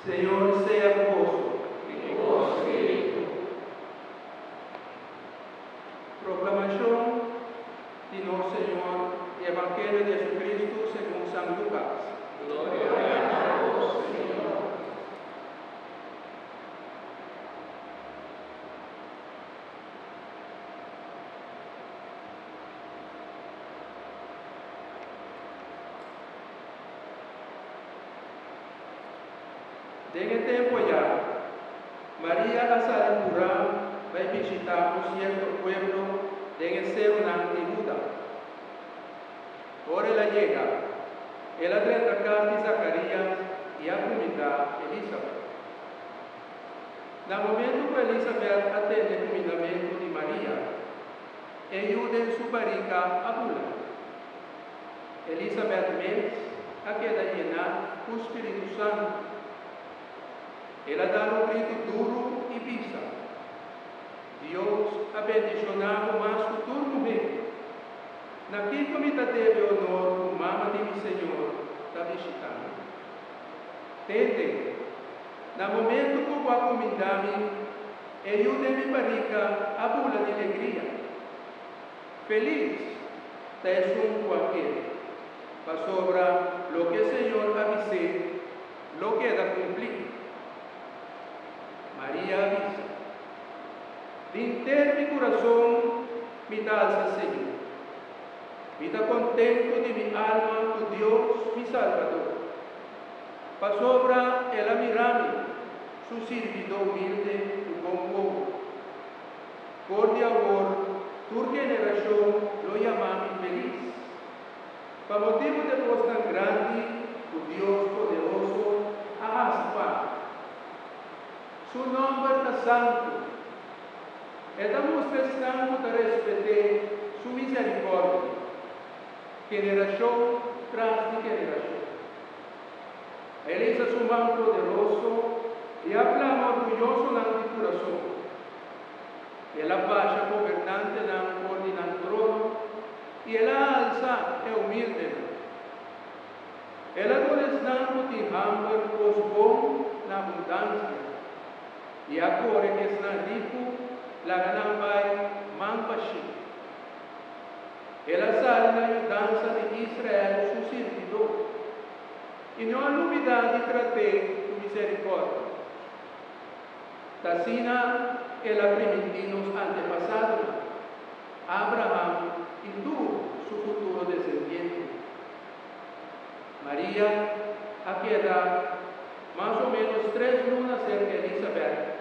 Señor sea ku boso. I ku bo spiritu. Proklamashon di nos Señor di Evangelio di Jesucristo segun San Lucas. Gloria na bo, Señor. Den e tempu ayá, Maria a sali purá bai bishitá un sierto pueblo den e serunan di Huda. Ora el a yega, el a drenta kas di Zakarías i a kumindá Elisabet. Na momentu ku Elisabet a tende kumindamentu di Maria, e yu den su barika a bula. Elisabet mes a keda yená ku spiritu santu. El a dal un gritu duru i bisa, Dios a bendishoná bo mas ku tur muhé. Na kiko mi ta debe onor ku mama di mi Señor ta bishitá mi? Tende, na momentu ku bo a kumindá mi, e yu den mi barika a bula di legria. Felis ta esun ku a kere, pasobra loke Señor a bis'é lo keda kumplí. Maria a bisa, Dinter mi kurason mi ta alsa Señor. Mi ta kontentu di mi alma ku Dios mi Salbador, pasobra El a mira mi, su sirbidó humilde, ku bon wowo. For di awor tur generashon lo yama mi felis, pa motibu di e kosnan grandi ku Dios poderoso a hasi pa mi. Su nòmber ta santu. E ta mustra esnan ku ta respet'é su miserikòrdia, generashon tras di generashon. El hisa su man poderoso i a plama orguyosonan di kurason. El a basha gobernantenan for di nan trono i el a alsa e humildenan. El a duna esnan ku tin hamber kos bon na abundansia i a kore esnan riku laga nan bai man bashí. El a sali na yudansa di Israel su sirbidó i no a lubidá di trat'é ku miserikòrdia. Ta asina el a primintí nos antepasadonan, Abraham i tur su futuro desendientenan. Maria a keda mas o ménos tres luna serka Elisabèt.